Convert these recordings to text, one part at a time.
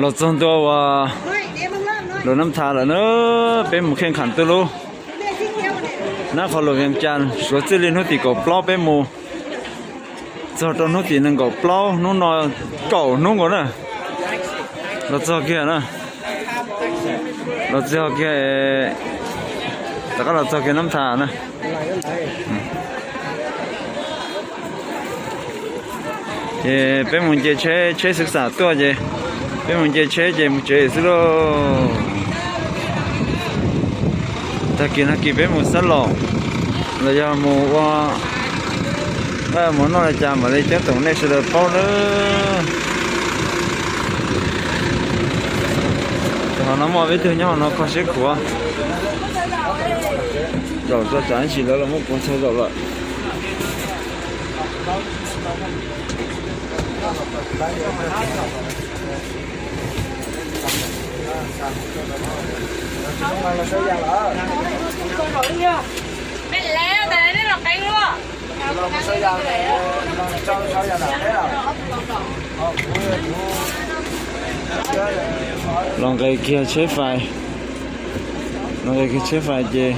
Los txog ntua uas luag Nab Tha lawm na, peb mus Kheej Kham Tuj Lub, nab qhov luag Vias Cas, suav txij li hnub tim kaum plaub peb mus txog rau hnub tim nees nkaum plaub, hnub no kaum hnub nkaus na. Los txog kiag na, los txog kiag, rov qab los txog kiag Nab Tha na. Ces peb mus nce tsheb, tsheb xwm xam tuaj ces peb mus nce tsheb ces mus tsev xwb lauj. Tag kis no kis peb mus xab laum los yog mus ua, mus noj li cas mam li ceeb toom nej sawv daws paub nawb. Ces hauv no muaj peb tug nyob hauv no kho siab khuav. Zaum tso tsam ib ntsis lawv los muab kuv txhawj zaum lawm. Los nqes kiag tsheb fais, los nqes kiag tsheb fais ces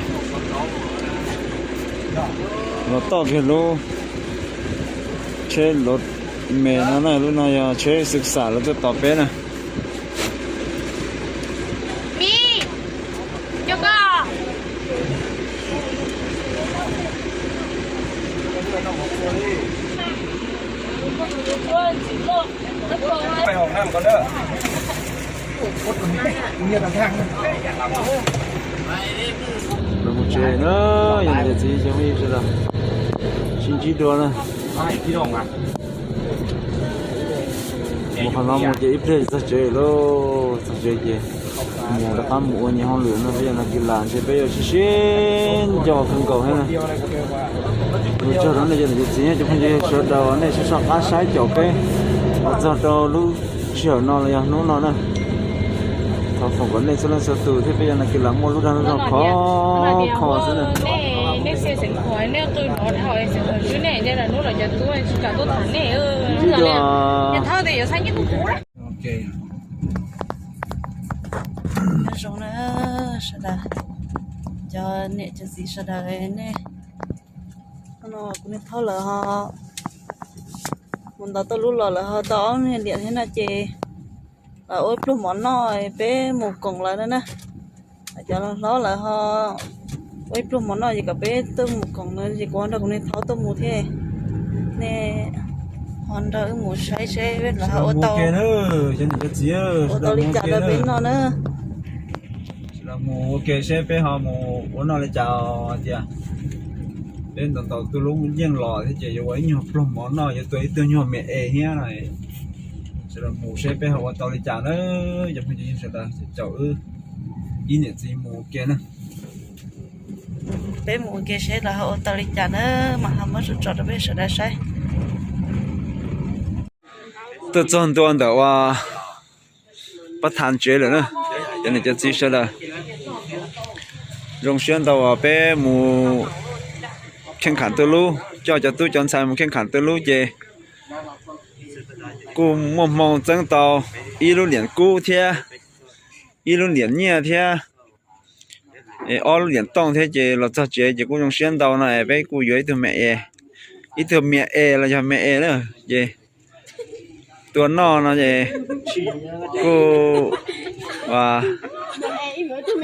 los toj kiag lub tsheb luv me no na, lub no yog tsheb xwm xam lawv tuaj tos peb na. Los mus tsev na, yog niam txiv ces phooj ywg sawv daws sib ntsib dua na. Mus qhov no mus ces ib pliag txog tsev lauj, txog tsev ces mus rov qab mus ua nyias hauj lwm no, peb yog Nas Kis Las ntshe peb yuav sib sib nco kawg nkaus thiab na. Mus tsaug rau nej cov niam cov txiv, cov phooj ywg sawv daws nej soj qab saib caum peb los txog rau lub sij hawm no los yog hnub no na. Thov foom kom nej txhua leej txhua tus thiab peb yog Nas Kis Las muaj lub dag lub zog khov kho xwb na. Nyob zoo na sawv daws, cov niam cov txiv sawv daws nej, no kuv niag thaub lawv ho mus ntaus tuj lub los lawv ho tau ob niag liam thiab no ces lawv ua ib pluag mov noj peb mus koom lawv na na. Cov hlob lawv ho ua ib pluag mov noj ces kom peb tuaj mus koom no ces kuv ho nrog kuv niag thaub tuaj mus thiab. Nej ho nrog wb mus saib seb lawv ho ua tau, ua tau li cas rau peb noj na. Sawv daws mus ua ke seb peb ho mus ua noj li cas hais tias peb ntaus ntaus tuj lub yeej los thiab ces yuav ua ib nyuag pluag mov noj, yuav tua ib tug nyuag me es thiab no. Sawv daws mus seb peb ho ua tau li cas na. Cov phooj ywg sawv daws caum wb ib niam txiv mus ua ke na. Peb mus ua ke seb lawv ho ua tau li cas na, mam ho muab tso tso rau peb sawv daws saib. Tuaj txog ntua ntawm uas pab thav tsev lawm na, cov niam cov txiv sawv daws. Zoo siab ntau uas peb mus kheej kham tuj lub, coj cov tub cov ntxhais mus kheej kham tuj lub ces kuj muaj hmoo txeeb tau ib lub liam kub thiab ib lub liam nyiaj thiab ob lub liam tooj thiab ces los txog tsev ces kuj zoo siab ntau no es peb kuj yuav ib tug me es, ib tug me es los yog me es na ces tua noj no ces kuj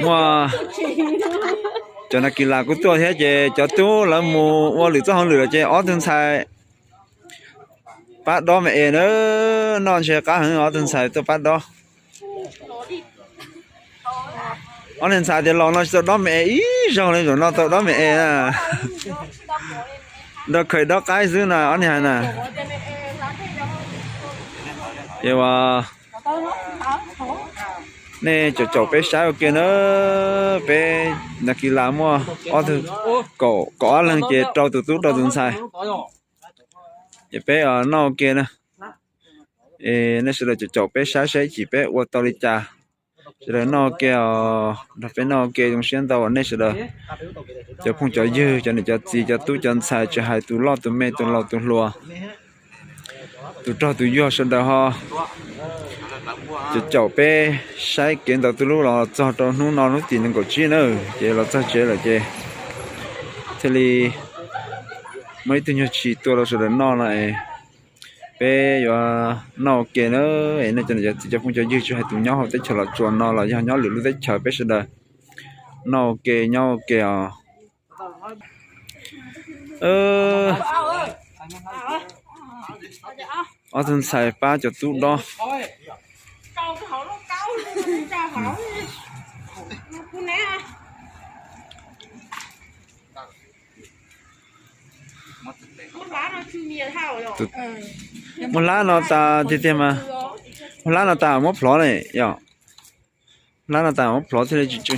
muaj cov Nas Kis Las kuj tuaj thiab ces cov tub lawv mus ua lwm txoj hauj lwm lawm ces ob tug ntxhais pab dob me es na, noj ntshe qab heev ob tug ntxhais tuaj pab dob. Ob niag ntxhais tias los no tsis tau dob me es ib zaug li, zaum no tau dob me es na. Nrog Khais dob qaib xwb na ob niag hais na. Ces uas nej caum caum peb saib ua ke na, peb Nas Kis Las muaj ob tug, kaum, kaum ob leeg ces rau tus tub rau tus ntxhais. Ces peb noj ua ke na. Es nej sawv daws caum caum peb saib saib chim peb ua tau li cas. Sawv daws noj ua ke os, nrog peb noj ua ke, zoo siab ntau uas nej sawv daws, cov phooj cov ywg, cov niam cov txiv, cov tub cov ntxhais, tsis hais tus loj tus me, tus laus tus hluas, tus rog tus yuag sawv daws ho Ces caum peb saib kev ntaus tus hlub los txog rau hnub no hnub tim nees nkaum tsib na, ces los txog tsev lawm ces thiaj li muaj ib tug nyuag tshis tua rau sawv daws noj no es peb yuav noj ua ke na. Es nej cov niam cov txiv cov phooj cov ywg tsis hais tus nyob hauv teb chaws Los Tsuas no los yog nyob lwm lub teb chaws peb sawv daws noj ua ke nyob ua ke os. Ob tug ntxhais pab cov tub dob. Muab hlab no tas tiag tiag mas, muab hlab no tas muab plhov ne yom. Hlab no tas muab plhov thiaj li tsis tsw.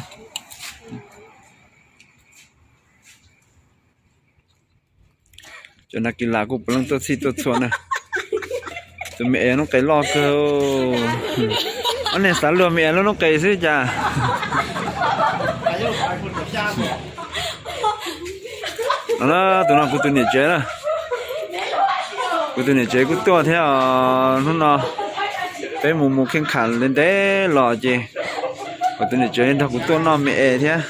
Cov nas kis las kuj puav leej tuaj txhij tuaj txhua na. Tus me es lub qe loj kawg. Ob niag xav luag me es lub lub qe xwb cas. Tus no kuv tus niam tsev na. Kuv tus niam tsev kuj tuaj thiab os. Hnub no peb mus mus kheej kham li ntev los ces kuv tus niam tsev nrog kuv tuaj noj me es thiab.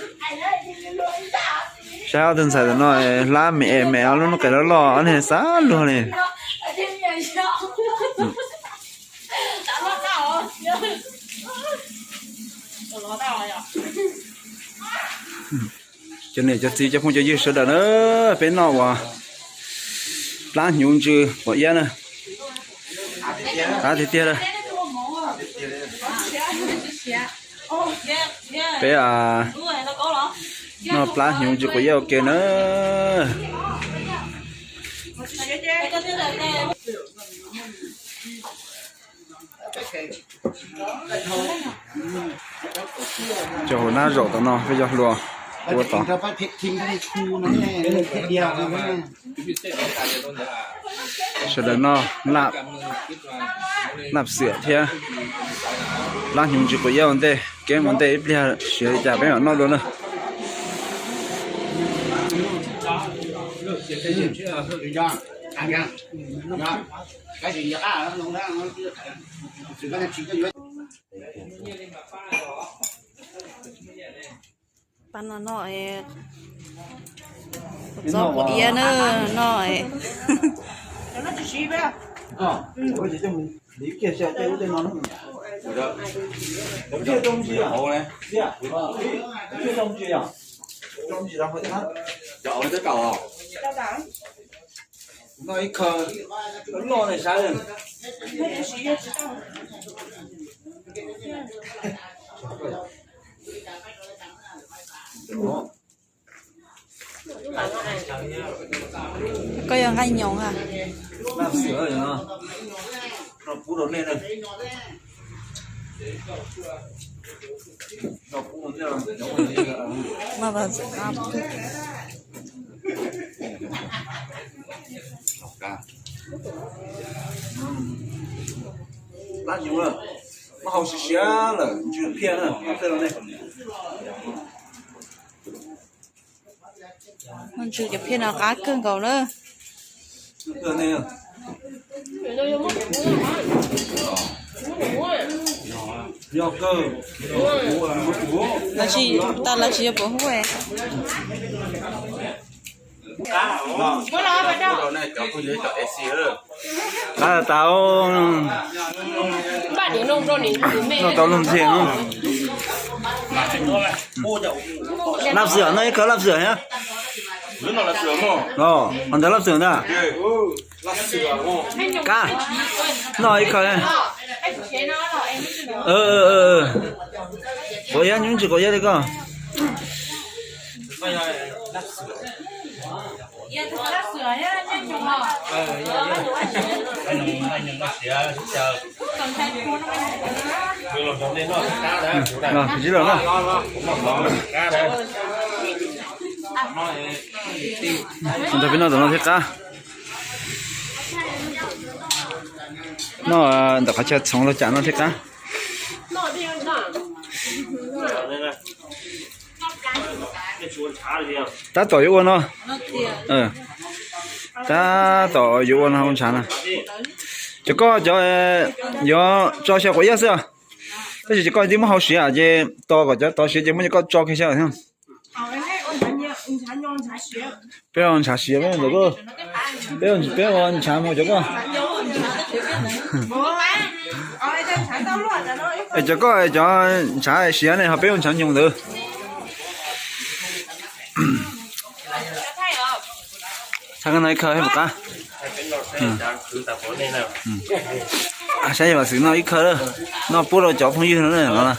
Saib ob tug ntxhais tam no hlab me es me es lub lub qe loj loj, ob niag xav luag li. Cov niam cov txiv cov phooj cov ywg sawv daws na, peb noj uas plab hnyuv ntsw quav iab na. Qab tiag tiag. Peb noj plab hnyuv ntsw quav iab ua ke na. Cov hauv nab zaum tom no peb cov hluas ua tod. Sawv daws noj laj xwm thiab plab hnyuv ntsw quav iab ua ntej, kev mus ntej ib pliag siav li cas peb mam noj dua na. Pab no noj, txob quav iab na, noj. Noj ib khaw loj loj ne saib. Koj yog nqaij nyoos a? Noj pub rau nej na. Plab hnyuv, muab hau siav siav lawm ntsw phiaj na, tej no ne. Noj ntsw cov phiaj no qab kawg nkaus na. Yog kawg. Lawv tsis, tas lawv tsis yog puas huaj. Qab tas, noj tau luag ntxhi no. Laj xwm, noj ib khaw laj xwm thiab. Ho ntawd laj xwm ntag. Kab, noj ib khaw. Quav iab, nyob tsis quav iab li koj. Nrog peb noj tom no thiab qab. Noj ntawm qhov chaw txhoov los cas noj thiab qab. Tab tom yuav ua no. Tab tom yuav ua no ua ntshav no. Cov koj cov yuav tso xyaw quav iab xwb, tab sis cov koj twb muab hau siav ces tos kom cov tod siav ces muab cov koj tso kiag xyaw. Peb ua ntshav siav, peb ua ntshav mus cov koj. Es cov koj cov ntshav siav ne ho peb ua ntshav nyoos ntawd. Txhaj no ib khawb puas qab? Saib yog Vam Xwm noj ib khawb, noj pub rau cov phooj ywg no na.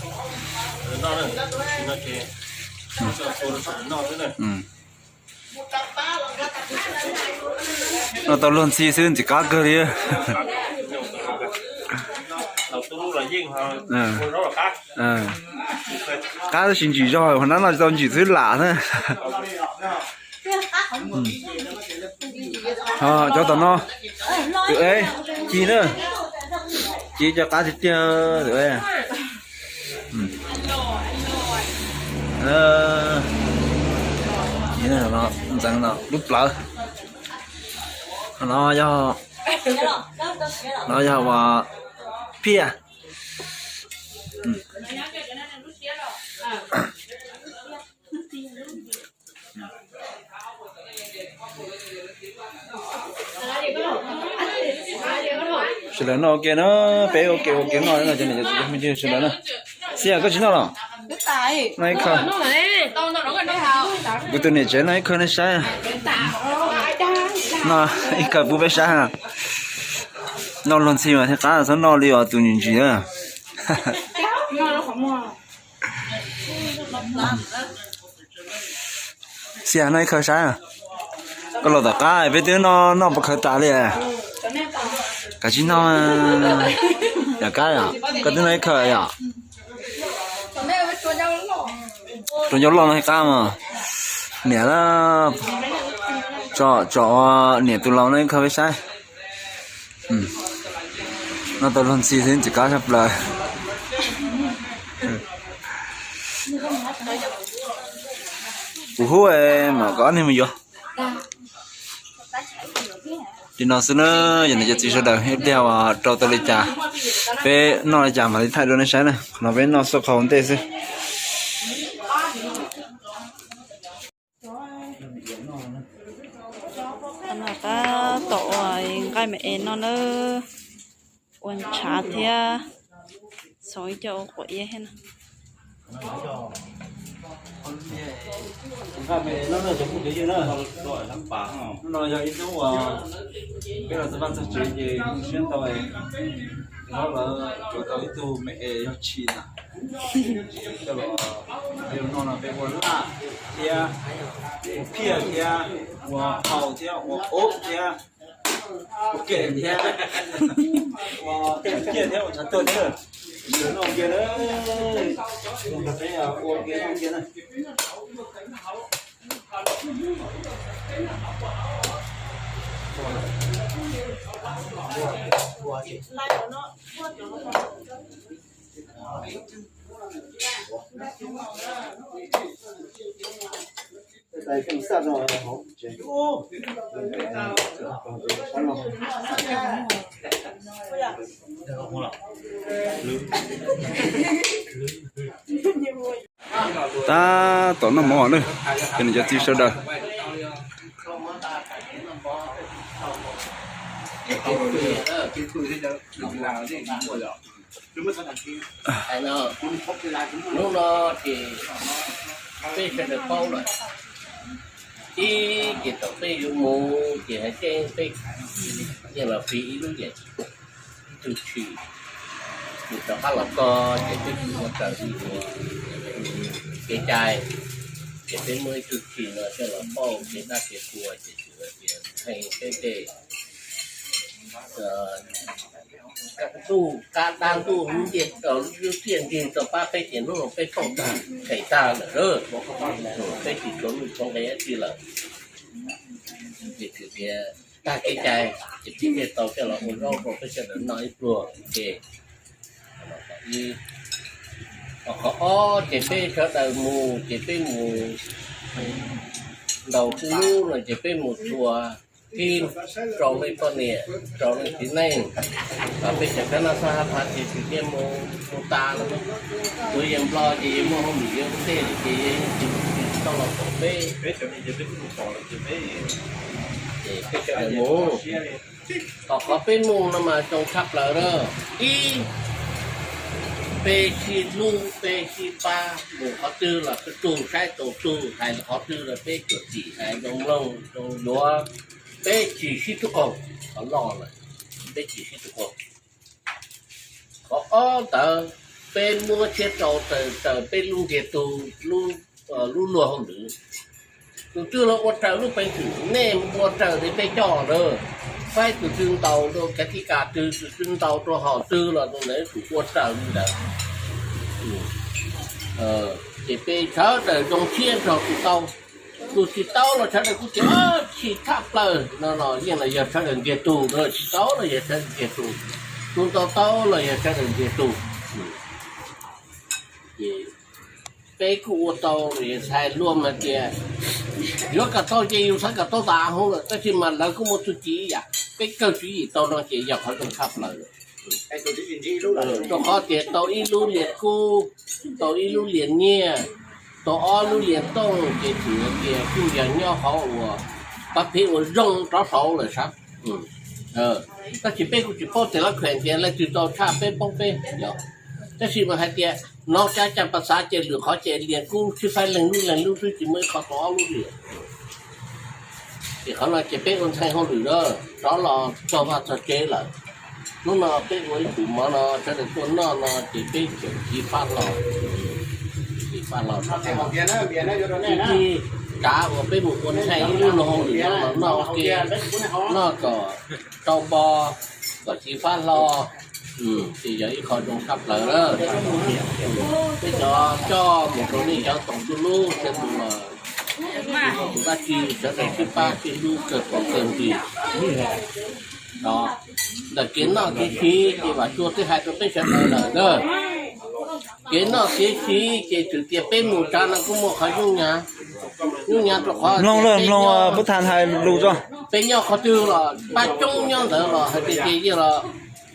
Noj tau luag ntxhi xwb ntxim qab kawg li. Qab tab sis ntsim zog, qhov nab noj tsis tau ntsim xwb lam na. Cov tom no, ci na, ci cov qab tiag tiag. Ntxeev no lub plawv. No yog, no yog uas phiaj. Sawv daws noj ua ke na, peb ua ke ua ke noj no, cov niam cov txiv cov phooj ywg sawv daws na. Xiab, koj tsis noj los? Noj ib khawv. Kuv tus niam tsev noj ib khawv nej saib. Noj ib khawv pub peb saib. Noj luag ntxhi mas thiaj qab, txhob noj li os tus ntsim ntsim na. Xiab, noj ib khawv saib. Koj los tom qab peb twb noj noj puas khawv tas li. Kav tsij noj. Yam kab yom, koj twb noj ib khawv yom. Rau ncauj loj no thiaj qab mas. Niam, tsom ua niam tus laus noj ib khawv peb saib. Noj tau luag ntxhi xwb ntxim qab tshaj plaws. Kuv hub mam kom ob niag mus yuav. Li no xwb na, yog niam cov txiv sawv daws ib pliag uas rau tau li cas, peb noj li cas mam li thaij rau nej saib na. Qhov no peb noj xub qhov ua ntej xwb. Tab tom ua nqaij me es no na, ua ntshav thiab, txhoov ib co ua quav iab thiab na. Nqaij me no na cov phooj cov ywg na, no yog ib hnub uas peb los txog vaj txog tsev ces zoo siab ntau es lawv yuav tau ib tug me es yog tshis na. Coj los no no peb ua laj thiab, ua phiaj thiab, ua hau thiab, ua ob thiab, ua kem thiab, ua tej ciaj thiab, ua tshav tuag thiab. Sawv daws noj ua ke na, peb ua ke noj ua ke na. Tab tom noj mov na, cov niam cov txiv sawv daws. Hnub no ces peb sawv daws paub lawm, ib ces thaum peb yuav mus ces hais tias peb yeej los fiv ib lub yam, ib tug tshis, nws rov qab los txog ces peb tsis ua raws li kev cai, ces peb muab ib tug tshis no coj los pauj kev dab kev qhua ces tsis hais tias ntseeg peb tej ntuj qab dab ntuj lub ntiaj teb lub tiaj nkeeg tau pab peb ces hnub no peb pauj tag, them tag lawm, peb tsis tshuav lus tshuav nqe dab tsi lawm. Vim tias tag kev cai ces peb thiaj tau coj los ua zaub rau peb sawv daws noj ib pluag ua ke. Qhov ob ces peb sawv daws mus ces peb mus ntaus twb lub no ces peb mus txhua Kib rau nej poj niam, rau nej txiv neej, peb cov kab noj xab hab phav ces tsis tiaj mus mus tas no. Tus yawg Nplog ces yawg muaj hauj lwm yawg ua ntej lawm ces yawg tsis tau los pom peb. Peb cov mus, tom qhov peb mus no mas zoo tshaj plaws na. Ib, peb sib hlub peb sib pab, mus qhov twg los tug saib tau tug, hais qhov twg los peb cuam txim hais zoo mloog zoo yuav. Peb tsis sib tug qaug, qhov loj lawm, peb tsis sib tug qaug. Qhov ob ntawd, peb muab siab rau raws peb lub ntiag tug, lub luag hauj lwm. Tus twg los ua raws lub peev xwm, nej ua raws li peb coj lawm. Faib tus twg ntaus rau kav tij kam twg, tus twg ntaus rau hom twg los tus ntawd tus ua raws li ntawd. Ces peb sawv daws zoo siab nrog tus tau. Tus tsis tau los sawv daws kuj tias tsis tshaj plaws no los yeej los yog sawv daws ntiag tug, tsis tau los yog sawv daws ntiag tug. Tus ntau tau los yog sawv daws ntiag tug. Ces peb kuj ua tau, txhais luag mas tias yuav kom tau ces yus xav kom tau tas hauv lawm, tab sis mas lawv kuj muaj txuj ci ib yam. Peb kawg tswv yim tau no ces yog qhov zoo tshaj plaws lawm. Rau qhov tias tau ib lub lias kub, tau ib lub lias nyiaj, tau ob lub lias tooj ces txwm tias kuj yog nyob hauv uas pab pheej ua zoo rov saud lawm sab. Tab sis peb kuj tsis paub tias lawv kheem tias leej twg tau tshaj peb paub peb yog. Tab sis mas hais tias no cab caj pas xav ces lwm qhov ces lias kub sib faib leeg lub leeg lub xwb, tsis muaj ib qho tau ob lub lias. Ces qhov no ces peb ua ntxhee hauj lwm na, rov los txog vaj txog tsev lawm. Hnub no peb ua ib tug mov no sawv daws tuaj noj no ces peb tseem txiv fab hlo, txiv fab hlo. Tib txij tsav uas peb mus ua ntxhee ib lub no hauj lwm no los noj ua ke, noj kom tau npo, kom txiv fab hlo, ces yog ib qho zoo tshaj plaws na. Peb cov coj mus rau nej cov toom tuj lub thiab tus los, tus dab tsi sawv daws sib pab sib hlub kawg pom kawg nti. Ntawm kev noj kev siv ces Vam Tsua twb hais rau peb sawv daws lawm na. Kev noj kev siv ces txwm tias peb mus tsav no kuj muaj qhov nyuj nyav, nyuj nyav rau qhov mloog lawm mloog pub thas hais lus tso. Peb nyob qhov twg los pab coob nyob ntawd los hais tias ces yeej los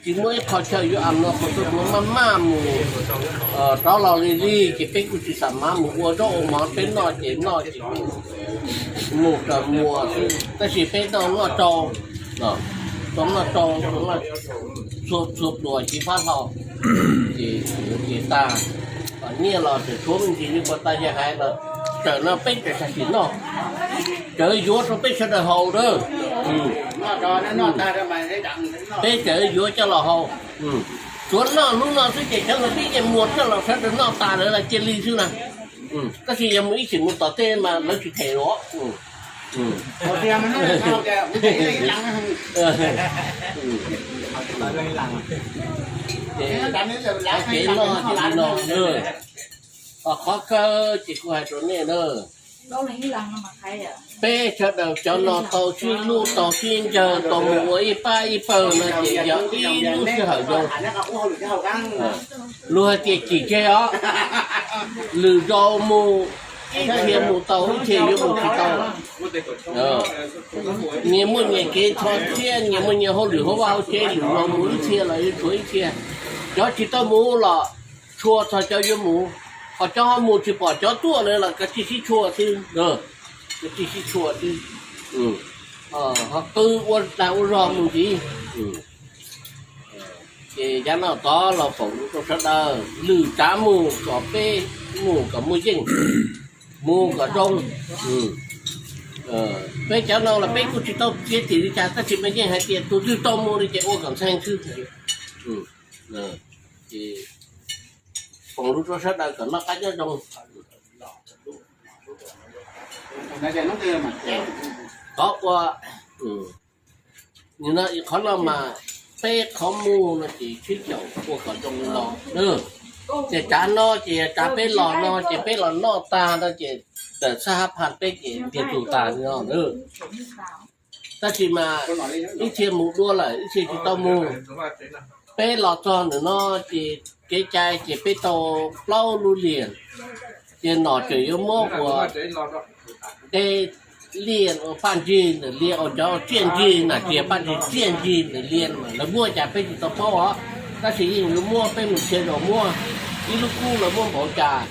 tsis muaj ib qho chaw yuav am no qhov twg mus maj maj mus rov los li li ces peb kuj tsis xam mav mus ua zaub ua mov peb noj ces noj ces mus raws muas xwb, tab sis peb noj noj tsau, tau noj tsau, txhua pluas txiv fab hlo, ces tag, nyiaj los tseem tshuav me ntsis li puas tas yawg hais los, tsawm no peb tseem sab tim noj, tsawv yuav rau peb sawv daws haus na. Peb tsawv yuav coj los haus, tsuav noj hnub no xwb ces cov ntawd peb yeej muag coj los sawv daws noj tas lawm los cia li xwb na. Tab sis yog mus ib chim mus tom tej mas lawv tsis them los. Ces qhov kev noj ces li no, qhov kawg ces kuv hais rau nej na, peb sawv daws cov no tau sib hlub tau sib ncawg tau mus ua ib pab ib pawg no ces yog ib lub sij hawm zoo. Luag hais tias cim tseg os, lwm zaus mus ib txhia mus tau ib txhia yuav mus tsis tau. Nyias muaj nyias kev nrho thiab nyias muaj nyias hauj lwm hauv vaj hauv tsev, lwm zaus mus ib txhia los yuav tshuav ib txhia. Cov tsis tau mus los tshua txog cov yuav mus, ho cov ho mus tsis pom cov tuaj lawm los koj tsis sib tshua xwb, koj tsis sib tshua xwb. Ho qw ua dag ua zog mus ntxiv. Ces yav no tod los foom rau sawv daws lwm tsav mus kom peb mus kom muaj yeej, mus kom zoo. Peb cov no los peb kuj tsis tau txiav txim li cas tab sis mas yeej hais tias tus twg tau mus li ces ua kom ntxhee xwb. Ces foom lus rau sawv daws kom noj qab nyob zoo. Qhov ua, qhov no mas peb qhov mus no ces sib caum ua kom zoo li no. Ces tsav no ces tsav peb los no ces peb los noj tag no ces tawm xab hab phaj peb ces ntiag tug tas li no. Tab sis mas ib txhia mus dua lawm ib txhia tsis tau mus. Peb los txog ntawm no ces kev cai ces peb tau plaub lub liam, ces nom tseem yuav muab ua deb Liaj ua paj ntsig ntawm liaj, ua cov tsiaj ntsig na, tias paj ntsig tsiaj ntsig ntawm liaj mas lawv muaj cas peb tsis tau paub os. Tab sis yeej yuav muab, peb mus txhia zaus muab. Ib lub kub lawv muab npaum cas,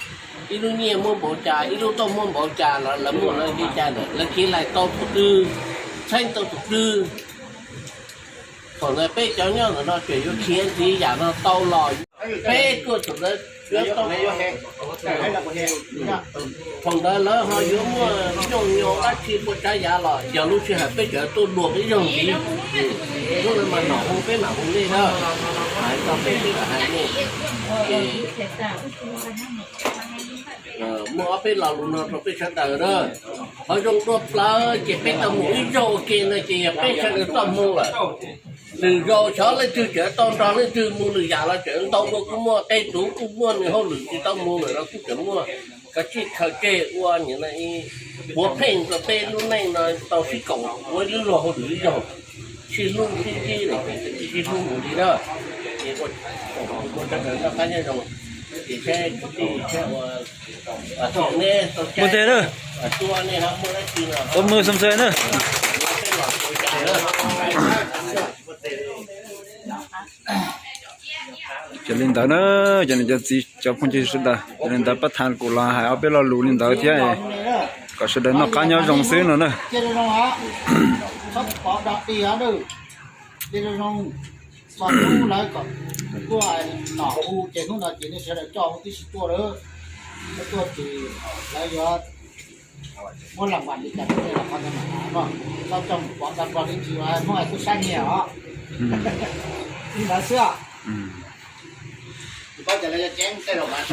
ib lub nyiaj muab npaum cas, ib lub tauj muab npaum cas los lawv muaj lawv kev cai ntawd, lawv kev laim tau tus twg, txheeb tau tus twg. Thaum ntawd peb cov nyob ntawm no tseem yuav khiav ntxiv yam no tau los, peb tuaj thaum ntawd yuav tau, thaum ntawd lawv ho yuav muaj nyooj nyoos dab tsi puas tsav yav los yog lub sij hawm peb tseem tuaj luag peb zaug ntxiv. Lub no mas nom hu peb mam hu nej na, hais txog peb peb mam hais nej. Muaj ob peb lo lus no rau peb sawv daws na. Qhov zoo dua plaws ces peb tau mus ib zaug ua ke no ces yog peb sawv daws txoj hmoo lawm. Lwm zaus xyov leej twg tseem tau nrog leej twg mus lwm yam los tseem ntau dua kuj muaj, tej tus kuj muaj nws hauj lwm tsis tau mus lawm los kuj tseem muaj. Kav tsij khaws tseg ua puav pheej rau peb lub neej no tau sib koom ua ib lub luag hauj lwm ib zaug, sib hlub sib tib, sib hlub mus li na. Ces ua sawv daws noj qab nyob zoo, ces saib kwv tij saib ua, thaum nej tau, mus tes na, ua nej ho muaj dab tsi los tau mus xom xwm na. Ces li ntawd na, cov niam cov txiv cov phooj cov ywg sawv daws, ces li ntawd pab tham kuv los hais ob peb lo lus li ntawd thiab, kom sawv daws noj qab nyob zoo xwb no na. Li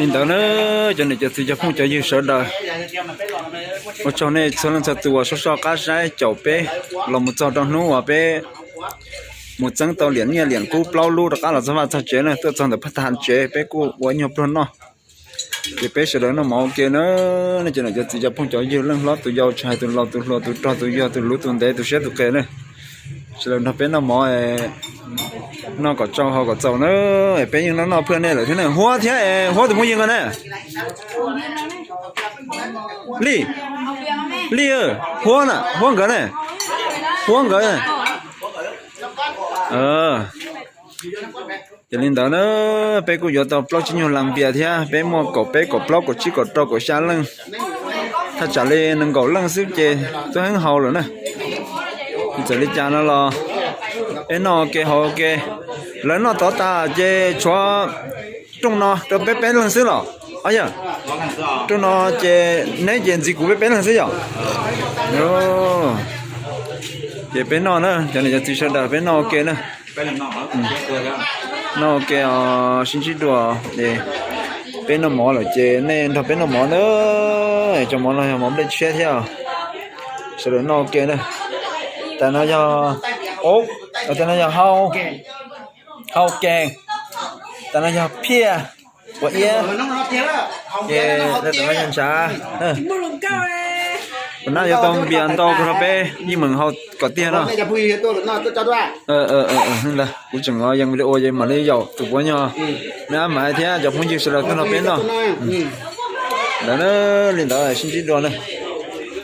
ntawd na, cov niam cov txiv cov phooj cov ywg sawv daws, ua tsaug nej txhua leej txhua tus uas soj soj qab saib caum peb los mus txog rau hnub uas peb mus txeeb tau liam nyiaj liam kub plaub lub rov qab los txog vaj txog tsev na, tuaj txog ntawm phab thaj tsev peb kuj ua ib nyuag pluag noj. Ces peb sawv daws noj mov ua ke na, nej cov niam cov txiv cov phooj cov ywg leej hlob tus yau, tsis hais tus laus tus hluas, tus rog tus yog, tus luv tus ntev, tus siab tus qes na, sawv daws nrog peb noj mov, noj kom tsau haus kom txaus na. Peb yeej noj noj phwj nej lawm thiab ne. Huab thiab, Huab tus phooj ywg nkawd ne? Lij, Lij, Huab na, Huab nkawd ne? Huab nkawd. Ces li ntawd na, peb kuj yuav tau plaub tsib nyuag las npias thiab, peb muaj kaum peb kaum plaub kaum tsib kaum rau kaum xya leej, thaj tsam li nees nkaum leej xwb ces twb heev haus lawm na. Txawm li cas no los peb noj ua ke haus ua ke. Lawv noj tod tas ces tshuav rooj no rau peb peb leeg xwb los? Yog rooj no ces neb ces ntxiv kuv peb peb leeg xwb yom? Ces peb noj na, cov niam cov txiv sawv daws peb noj ua ke na. Noj ua ke os, sib ntsib dua. Peb noj mov lawm ces nej nrog peb noj mov na. Cov mov no yog mov nplej tshiab thiab. Sawv daws noj ua ke na. Tas no yog, tas no yog hau kees, tas no yog phiaj, ua iab, ces tas no yog ntshav. Ua no yuav tau npias ntau kawg rau peb yeej meem hau kom tiag no. Kuv tseem yees video ces mam li yaum tus puav nyog, me ab maiv thiab cov phooj ywg sawv daws tuaj nrog peb noj. Ntawd na, li ntawd sib ntsib dua na.